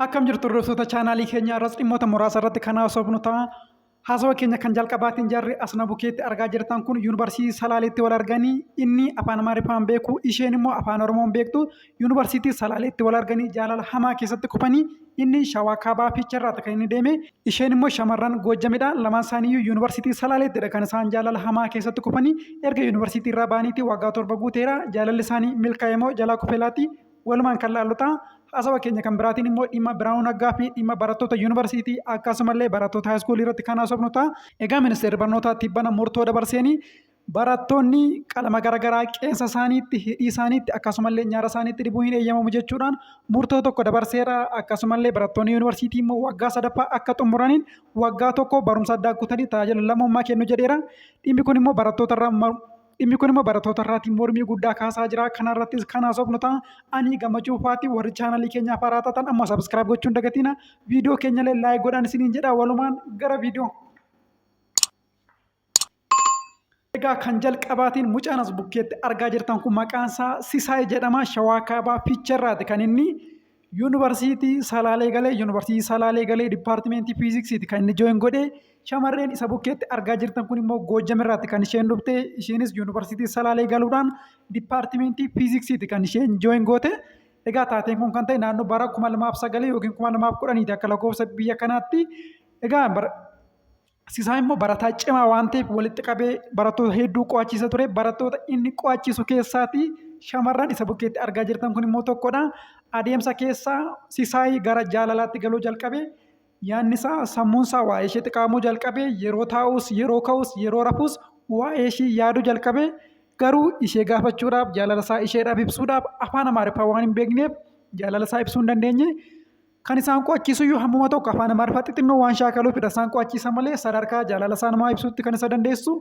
Akkam jirtu hordoftoota chaanaalii keenyaa irras dhimmoota muraasa irratti kan haasofnu ta'a. Haasawa keenya kan jalqabaatiin jarri as na bukeetti argaa jirtan kun yuunivarsiitii Salaaleetti wal arganii inni afaan Amaariffaan beeku isheen immoo afaan Oromoon beektu yuunivarsiitii Salaaleetti wal arganii jaalala hamaa keessatti kufanii inni Shawaa Kaabaa Fiicherraati kan inni deeme isheen immoo shamarran Goojjamidha. Lamaan isaaniiyyuu yuunivarsiitii Salaaleettidha kan isaan jaalala hamaa keessatti kufanii erga yuunivarsiitii irraa ba'aniiti waggaa 7 guuteera. Jaalalli isaanii milkaa'e moo jalaa kufe laati? Walumaan kan laallu ta'a. Haasawa keenya kan biraatiin immoo dhimma Biraanuu Naggaa fi dhimma barattoota yuunivarsiitii akkasumallee barattoota haayiskuulii irratti kan haasofnu ta'a. Egaa ministeerri barnootaa tibbana murtoo dabarseenii barattoonni qalama garaagaraa qeensa isaaniitti, hidhii isaaniitti akkasumallee nyaara isaaniitti dibuu hin eeyyamamu jechuudhaan murtoo tokko dabarseera. Akkasumallee barattoonni yuunivarsiitii immoo waggaa sadaffaa akka xumuraniin waggaa tokko barumsa addaa kutanii tajaajila lammummaa kennu jedheera. Dhimmi kun immoo barattoota irraa Dhimmi kun immoo barattoota irraatii mormii guddaa kaasaa jira. Kana irrattis kan haasofnu ta'a. Ani Gammachuu Fufaati. Warri chaanalii keenyaaf haaraa taatan amma subscribe gochuu hin dagatiina. Viidiyoo keenyallee like godhaan isiniin jedha. Walumaan gara viidiyoo. Egaa kan jalqabaatiin mucaan as bukkeetti argaa jirtan kun maqaan isaa Sisaay jedhama. Shawaa Kaabaa Fiicherraati kan inni Yuunivarsiitii Salaalee galee Yuunivarsiitii Salaalee galee dipaartimeentii fiiziksiiti kan inni jooyin godhe. Shamarreen isa bukkeetti argaa jirtan kun immoo Goojjam irraatti kan isheen dhufte. Isheenis Yuunivarsiitii Salaalee galuudhaan dipaartimeentii fiiziksiiti kan isheen jooyin goote. Egaa taateen kun kan ta'e naannoo bara 2009 yookiin 2010 akka lakkoofsa biyya kanaatti. Egaa Sisaay immoo barataa cimaa waan ta'eef walitti qabee barattoota hedduu qo'achiisa ture. Barattoota inni qo'achiisu keessaatii shamarran isa bukkeetti argaa jirtan kun immoo tokkodha. Adeemsa keessa Sisaay gara jaalalaatti galuu jalqabe. Yaadni isaa sammuun isaa waa'ee ishee xiqaamuu jalqabe. Yeroo taa'us, yeroo ka'us, yeroo rafus waa'ee ishii yaaduu jalqabe. Garuu ishee gaafachuudhaaf jaalala isaa isheedhaaf ibsuudhaaf afaan Amaariffaa waan hin beekneef jaalala isaa ibsuu hin dandeenye. Kan isaan qo'achiisuyyuu hammuma tokko afaan Amaariffaa xixinnoo waan shaakaluufidha isaan qo'achiisa malee sadarkaa jaalala isaa namaa ibsuutti kan isa dandeessu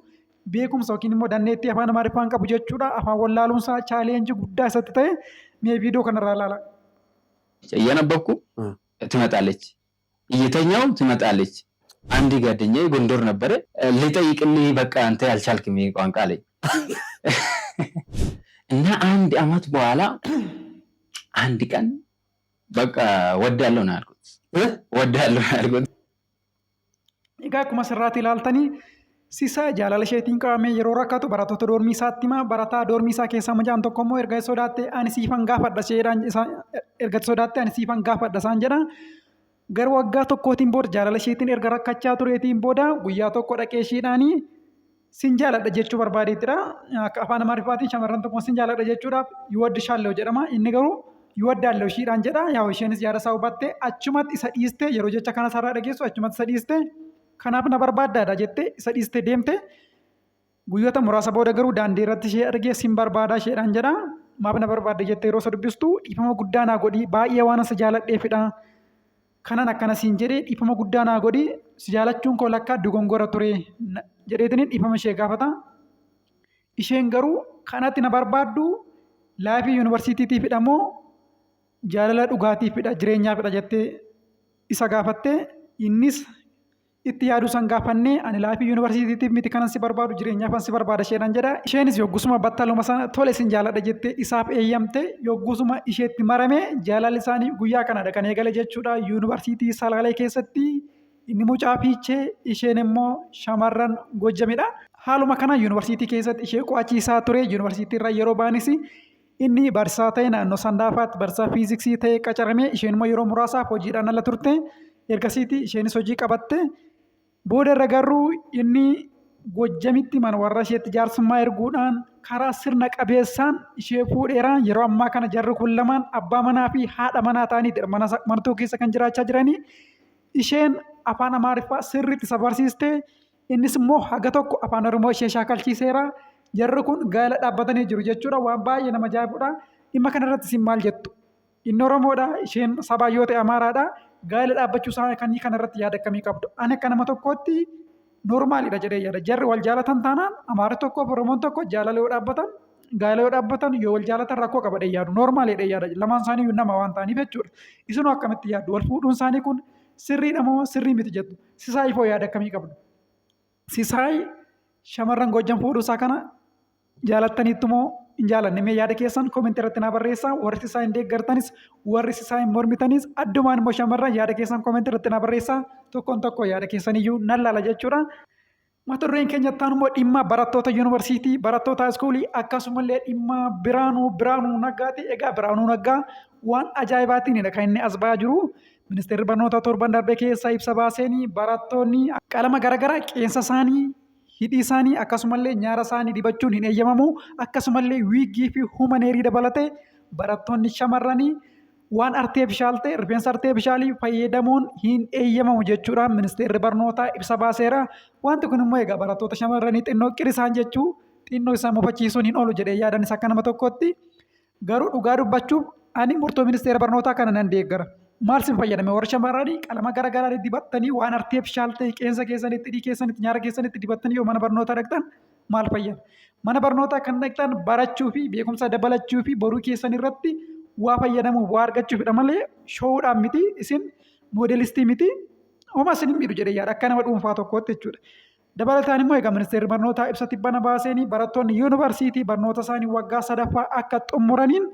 beekumsa yookiin immoo dandeettii afaan Amaariffaa hin qabu jechuudha. Afaan wallaaluun isaa chaaleenjii guddaa isatti ta'e mee viidiyoo kanarraa ilaala. እያነበብኩ ትመጣለች፣ እየተኛው ትመጣለች። አንድ ጓደኛዬ ጎንደር ነበረ። ልጠይቅልህ በቃ አንተ ያልቻልክም ይሄ ቋንቋ አለኝ እና አንድ አመት በኋላ አንድ ቀን በቃ ወዳለሁ ነው ያልኩት። ወዳለሁ ነው ያልኩት። Egaa akkuma asirraatti ilaaltanii Sisaa jaalala isheetiin qabamee yeroo rakkatu barattoota doormii isaatti hima. Barataa doormii isaa keessaa mucaan tokko immoo erga sodaatte ani siifan gaafadha isheedhaan erga sodaatte ani siifan gaafadha isaan jedha. Gara waggaa tokkootiin booda jaalala isheetiin erga rakkachaa tureetiin booda guyyaa tokko dhaqee isheedhaanii sin jaaladha jechuu barbaadeettidha. Akka afaan Amaariffaatiin shamarran tokkoon sin jaaladha jechuudhaaf yuwaddishaallew jedhama. Inni garuu yuwaddaallew ishiidhaan jedha. Yaa isheenis yaada isaa hubatte achumatti isa dhiiste yeroo jecha kana isaarraa dhageessu achumatti isa dhiiste kanaaf na barbaaddaadha jettee isa dhiiste deemte. Guyyoota muraasa booda garuu daandii irratti ishee argee sin barbaadaa isheedhaan jedha. Maaf na barbaadde jettee yeroo isa dubbistu dhiifama guddaa naa godhi baay'ee waan isa jaaladheefidha. Kanan akkana siin jedhee dhiifama guddaa naa godhi si jaalachuun koo lakkaa dogongora ture jedheetiniin dhiifama ishee gaafata. Isheen garuu kanatti na barbaaddu laayifii yuunivarsiitiitiifidha moo jaalala dhugaatiifidha jireenyaafidha jettee isa gaafatte innis itti yaaduu san gaafannee ani laayifii yuunivarsiitiitiif miti kanan si barbaadu jireenyaafan si barbaada isheedhaan jedha. Isheenis yoggusuma battaluma sana tole sin jaaladha jettee isaaf eeyyamte yoggusuma isheetti marame jaalalli isaanii guyyaa kanadha kan eegale jechuudha. Yuunivarsiitii Salaalee keessatti inni mucaa Fiichee isheen immoo shamarran Goojjamidha. Haaluma kana yuunivarsiitii keessatti ishee qo'achiisaa ture. Yuunivarsiitii irraa yeroo ba'anis inni barsiisaa ta'e naannoo Sandaafaatti barsiisaa fiiziksii ta'e qacarame. Isheen immoo yeroo muraasaaf hojiidhaan ala turte. Ergasiiti isheenis hojii qabatte. Booda irra garuu inni Gojjamitti mana warra isheetti jaarsummaa erguudhaan karaa sirna qabeessaan ishee fuudheera. Yeroo ammaa kana jarri kun lamaan abbaa manaa fi haadha manaa ta'aniiti mana tokko keessa kan jiraachaa jiranii. Isheen afaan Amaariffaa sirriitti isa barsiiste. Innis immoo haga tokko afaan Oromoo ishee shaakalchiiseera. Jarri kun gaa'ela dhaabbatanii jiru jechuudha. Waan baay'ee nama ajaa'ibudha. Dhimma kanarratti isin maal jettu? Inni Oromoodha, isheen sabaa yoo ta'e Amaaraadha. Gaa'ela dhaabbachuu isaa kan kanarratti yaada akkamii qabdu? Ani akka nama tokkootti noormaalidha jedhee yaada. Jarri wal jaalatan taanaan Amaarri tokkoo fi Oromoon tokko jaalala yoo dhaabbatan gaa'ela yoo dhaabbatan yoo wal jaalatan rakkoo qaba jedhee yaadu. Noormaalidha yaada. Lamaan isaanii nama waan ta'aniif jechuudha. Isinoo akkamitti yaaddu? Wal fuudhuun isaanii kun sirriidha moo sirrii miti jettu? Sisaay foo yaada akkamii qabdu? Sisaay shamarran Goojjam fuudhuu isaa kana jaalattaniittu moo hin jaalanne? Mee yaada keessan koomentii irratti naa barreessaa. Warri Sisaay hin deeggartanis, warri Sisaay hin mormitanis, addumaan immoo shamarran yaada keessan koomentii irratti naa barreessaa. Tokkoon tokko yaada keessan iyyuu nan laala jechuudha. Mata dureen keenya itti aanu immoo dhimma barattoota yuunivarsiitii, barattoota haayiskuulii akkasumallee dhimma Biraanuu Naggaati. Egaa Biraanuu Naggaa waan ajaa'ibaatiinidha kan inni as ba'aa jiru. Ministeerri barnootaa torban darbe keessa ibsa baaseen barattoonni qalama garaagaraa qeensa isaanii, hidhii isaanii akkasumallee nyaara isaanii dibachuun hin eeyyamamu. Akkasumallee wiiggii fi humaneerii dabalatee barattoonni shamarranii waan arteefishaal ta'e rifeensa arteefishaalii fayyadamuun hin eeyyamamu jechuudhaan ministeerri barnootaa ibsa baaseera. Wanti kun immoo egaa barattoota shamarranii xinnoo qirisaan jechuu xinnoo isaan mufachiisuun hin oolu jedhee yaadanis akka nama tokkotti. Garuu dhugaa dubbachuuf ani murtoo ministeera barnootaa kana nan deeggara. Maal sin fayyadame warri shamarranii qalama garaagaraa dibattanii waan arteefishaal ta'e qeensa keessanitti, hidhii keessanitti, nyaara keessanitti dibattanii yoo mana barnootaa dhaqxan maal fayyada? Mana barnootaa kan dhaqxan barachuu fi beekumsa dabalachuu fi boruu keessan irratti waa fayyadamuuf waa argachuufidha malee showuudhaan miti, isin moodelistii miti, homaa isin hin miidhu jedhee yaada akka nama dhuunfaa tokkootti jechuudha. Dabalataan immoo egaa ministeerri barnootaa ibsa tibbana baaseen barattoonni yuunivarsiitii barnoota isaanii waggaa sadaffaa akka xumuraniin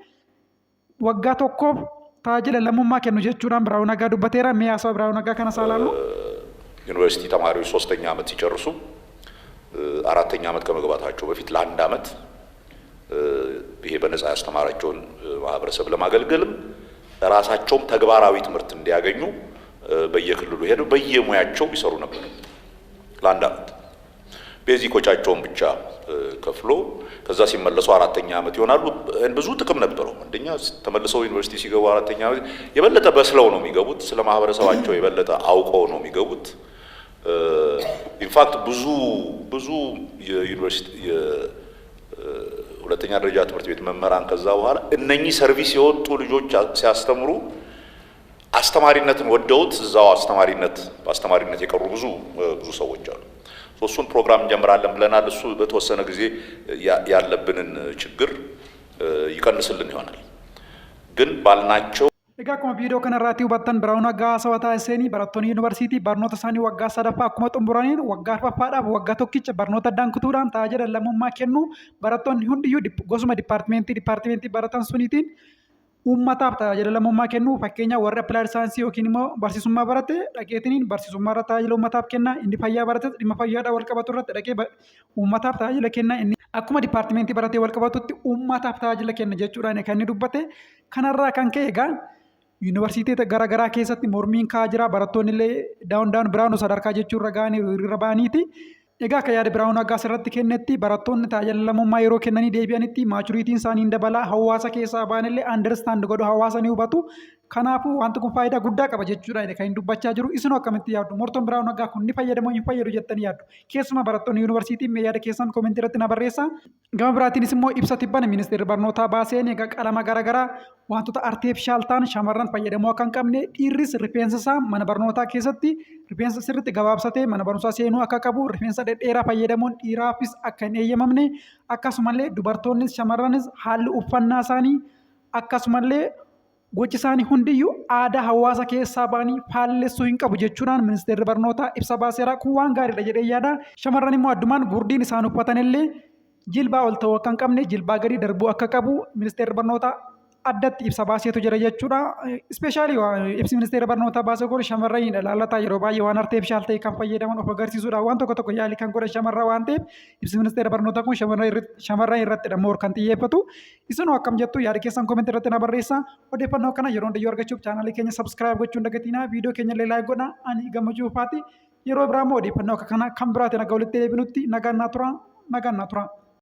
waggaa tokkoof tajaajila lammummaa kennu jechuudhaan Biraanuu Naggaa dubbateera. Mee haasawa Biraanuu Naggaa kana isaa ilaallu. ዩኒቨርሲቲ ተማሪዎች ሶስተኛ ዓመት ሲጨርሱ አራተኛ ዓመት ከመግባታቸው በፊት ለአንድ ዓመት ይሄ በነፃ ያስተማራቸውን ማህበረሰብ ለማገልገልም ራሳቸውም ተግባራዊ ትምህርት እንዲያገኙ በየክልሉ ሄደው በየሙያቸው ይሰሩ ነበር። ለአንድ ዓመት ቤዚክ ወጪያቸውን ብቻ ከፍሎ ከዛ ሲመለሱ አራተኛ ዓመት ይሆናሉ። ብዙ ጥቅም ነበረው። አንደኛ ተመልሰው ዩኒቨርሲቲ ሲገቡ አራተኛ ዓመት የበለጠ በስለው ነው የሚገቡት። ስለ ማህበረሰባቸው የበለጠ አውቀው ነው የሚገቡት። In fact ብዙ ብዙ የዩኒቨርሲቲ የሁለተኛ ደረጃ ትምህርት ቤት መምህራን ከዛ በኋላ እነኚህ service የወጡ ልጆች ሲያስተምሩ አስተማሪነትን ወደውት እዛው አስተማሪነት በአስተማሪነት የቀሩ ብዙ ብዙ ሰዎች አሉ። እሱን ፕሮግራም እንጀምራለን ብለናል። እሱ በተወሰነ ጊዜ ያለብንን ችግር ይቀንስልን ይሆናል። ግን ባልናቸው Egaa akkuma viidiyoo kanarraatti hubattan Biraanuu Naggaa haasawaa taasisanii barattoonni yuunivarsiitii barnoota isaanii waggaa sadaffaa akkuma xumuraniin waggaa arfaffaadhaaf waggaa tokkicha barnoota addaan kutuudhaan tajaajila lammummaa kennu, barattoonni hundiyyuu gosuma dipaartimentii baratan suniitiin uummataaf tajaajila lammummaa kennu. Fakkeenya warri applied science yookiin immoo barsiisummaa barate dhaqeetiniin barsiisummaa irratti tajaajila uummataaf kenna. Inni fayyaa barates dhimma fayyaadhaan wal qabatu irratti dhaqee uummataaf tajaajila kenna. Inni akkuma dipaartimentii baratee wal qabatutti uummataaf tajaajila kenna jechuudhaan kan inni dubbate. Kanarraa kan ka'e egaa yuunivarsiitii garaagaraa keessatti mormiin ka'aa jira. Barattoonni illee "Down down Biraanuu" sadarkaa jechuurra ga'anii hiriira ba'aniiti. Egaa akka yaada Biraanuu Naggaa asirratti kennetti barattoonni tajaajila lammummaa yeroo kennanii deebi'anitti maturityn isaanii hin dabala, hawaasa keessaa ba'an illee understand godhu, hawaasa ni hubatu. Kanaafuu wanti kun faayidaa guddaa qaba jechuudha kan inni dubbachaa jiru. Isinoo akkamitti yaaddu? Murtoon Biraanuu Naggaa kun ni fayyadamoo hin fayyadu jettanii yaaddu? Keessumaa barattoonni yuunivarsiitii, mee yaada keessan koomentii irratti na barreessaa. Gama biraatiinis immoo ibsa tibbana ministeerri barnootaa baaseen egaa qalama garaagaraa, wantoota artificial ta'an shamarran fayyadamuu akka hin qabne, dhiirris rifeensa isaa mana barnootaa keessatti rifeensa sirriitti gabaabsatee mana barumsaa seenuu akka qabu, rifeensa dhedheeraa fayyadamuun dhiiraafis akka hin eeyyamamne, akkasumallee dubartoonnis shamarranis haalli uffannaa isaanii akkasumallee gochi isaanii hundiyyuu aadaa hawaasa keessaa ba'anii faallessuu hin qabu jechuudhaan ministeerri barnootaa ibsa baaseera. Kun waan gaariidha jedhee yaada. Shamarran immoo addumaan gurdiin isaan uffatan illee jilbaa ol ta'uu akka hin qabne, jilbaa gadi darbuu akka qabu ministeerri barnootaa addatti ibsa baaseetu jira jechuudha. Especially ibsi ministeera barnootaa baase kun shamarranidha laallataa. Yeroo baay'ee waan artificial ta'e kan fayyadaman, of agarsiisuudhaan waan tokko tokko yaalii kan godhan shamarran waan ta'eef, ibsi ministeera barnootaa kun shamarran irrattidha more kan xiyyeeffatu. Isinoo akkam jettu? Yaada keessan koomentii irratti na barreessaa. Odeeffannoo kana yeroo hundayyuu argachuuf chaanaalii keenya subscribe gochuun dagatinaa. Viidiyoo keenya illee like godhaa. Ani Gammachuu Ufaati. Yeroo biraa immoo odeeffannoo akka kana kan biraatiin akka walitti deebinutti nagaan naa tura. Nagaan naa tura.